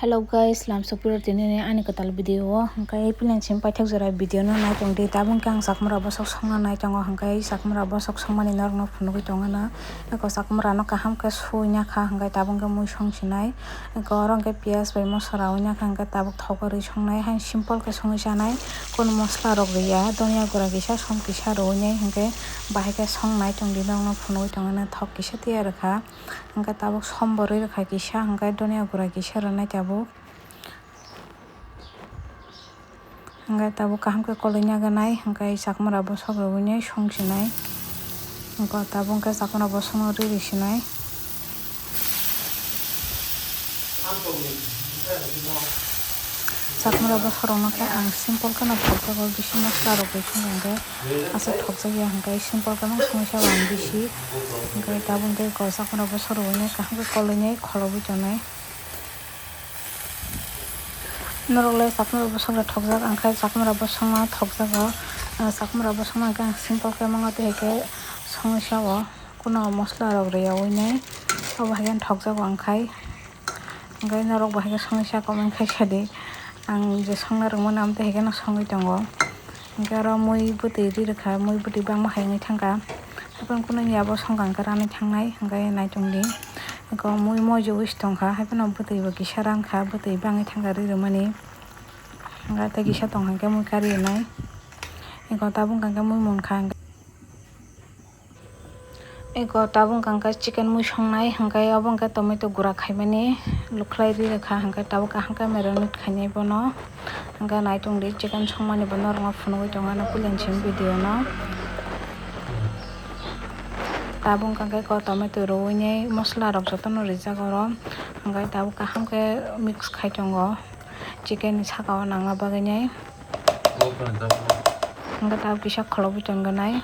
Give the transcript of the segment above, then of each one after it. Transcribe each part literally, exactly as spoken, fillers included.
Hello guys, lamsok piro tini ni ani kwtal video o, hwnkhe pileng simi paithak jora video no nai tong di. Tabuk khe ang chakmura bosok songna nai tongo, hwnkhe chakmura bosok songmani norok no phunugwi tongo no. Eko chakmura no kaham khe sui nakha, hwnkhe tabuk khe mui song sinai. Eko oro hwnkhe piyaj bai moso raui nakha, hwnkhe tabuk thogo rwi songnai, hai simple khe songwi chanai, kono mosla rok rwya, donya gura kisa, som kisa rwui nai, hwnkhe bahai khe song nai tong di, norok no phunugwi tongo no, thok kisa tiyar rwkha. Hwnkhe tabuk som bo rwi rwkha kisa, hwnkhe donya gura kisa rwnai tabuk. Hwnkhe tabuk kaham khe koloi naganai, hwnkhe chakmura bosok rwui nai song sinai. Hwnkhe tabuk hwnkhe chakmura bosokno riri sinai. Chakmura bosok rokno khe ang simple kheno thokjago, bisi mosla rok bai song hwnkhe aswk thokjakya, hwnkhe simple kheno songwi sa ang bisi. Hwnkhe tabuk hwnkhe chakmura bosok rwui nai kaham khe koloi nai kholobwi tongnai. Norok le chakmura bosok le thokjak, ang khe chakmura bosokno thokjago. Ah, chakmura bosokno hwnkhe ang simple khe mano, tei hwnkhe songwi sa o, kuno mosla rok rwyaui nai, obo hai khe thokjago ang khai. Hwnkhe norok bo hai khe songwi sa comment khai sa di, ang je songna rwngmani amo tei hai kheno songwi tongo. Hwnkhe oro mui bwtwi ri rwkha, mui bwtwi bangma hai wngwi thangkha. Haikhe kunu ya bo songkha hwnkhe ranwi thangnai, hwnkhe nai tong di. Eko mui moijo wis tongkha, haiphano bwtwi bo kisa rankha, bwtwi bangwi thangkha ri rwmani. Hwnkhe tei kisa tongkha hwnkhe mui kari rwnai. Eko tabuk hwnkha hwnkhe mui munkha hwnkhe. Eko tabuk hwnkha hwnkhe chicken mui songnai, hwnkhe obo hwnkhe tomato gura khaimani lukhlai ri rwkha, hwnkhe tabuk kaham khe marinate khainai bono. Hwnkhe nai tong di, chicken songmani bo norokno phunugwi tongo ano puilani simi video no. Tabuk hwnkha khe eko tomato rwui nai mosla rok jotono rijak oro, hwnkhe tabuk kaham khe mix khai tongo chicken ni saka o nangna bagwi nai. Hwnkhe tabuk kisa kholobwi tongo nai.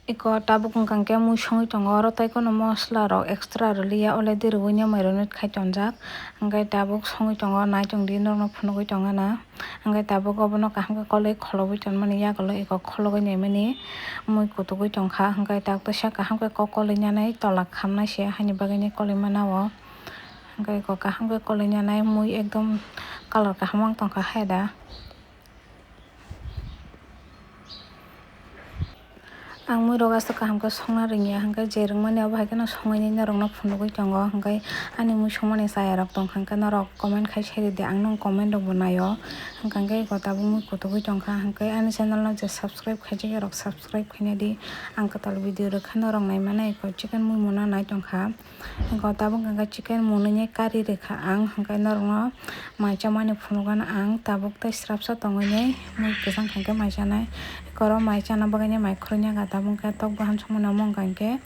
Eko tabuk hwnkha khe mui songwi tongo, oro tei kono mosla rok extra rwliya, already rwui no marinate khai tonjak. Hwnkhe tabuk songwi tongo, nai tong di, norokno phunugwi tongo na. Hwnkhe tabuk obono kaham khe koloi kholobwi tonmani yagulo eko khologwi naimani mui kutugwi tongkha. Hwnkhe tabuk teisa kaham khe kok koloi nanai tola khamnai se, haini bagwi ni koloi mana o. Hwnkhe eko kaham khe koloi nanai mui ekdom colour kaham wng tongkha hai da. Ang mui rok aswk kaham khe songna rwngya, hwnkhe je rwngmani abo hai kheno songwi norokno phunugwi tongo, hwnkhe ani mui songmani chaya rok tongkha, hwnkhe norok comment khai sai rwdi, ang nung comment rok bo naio, hwnkhe eko tabuk mui kutugwi tongkha, hwnkhe ani channel no je subscribe khaijak rok subscribe khaina di, ang kwtal video rwkha norok naimano eko chicken mui muna nai tongkha. Hwnkhe tabuk hwnkhe chicken mwnwi ni kari rwkha ang, hwnkhe norokno mai chamani phunukgano ang tabuk tei srapsa tongwi ni mui kwchang khankhe mai chanai. Eko oro mai chana bagwi ni mai khurui nangkha, tabuk hwnkhe tok bahan songmani omo hwnkha hwnkhe,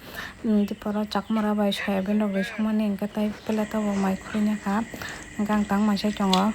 um, tipo oro chakmura bai soyabin rok bai songmani hwnkhe tei plate o bo mai khurui nangkha, hwnkhe ang tang mai sai tongo.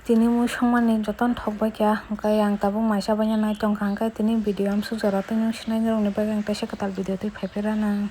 Tini mui songmani jotono thok bai kha, hwnkhe ang tabuk mai cha bai nai tongkha, hwnkhe tini video amsuk jora twi nung sinai nai rokni bagwi ang teisa kwtal video twi phai phai rw nang.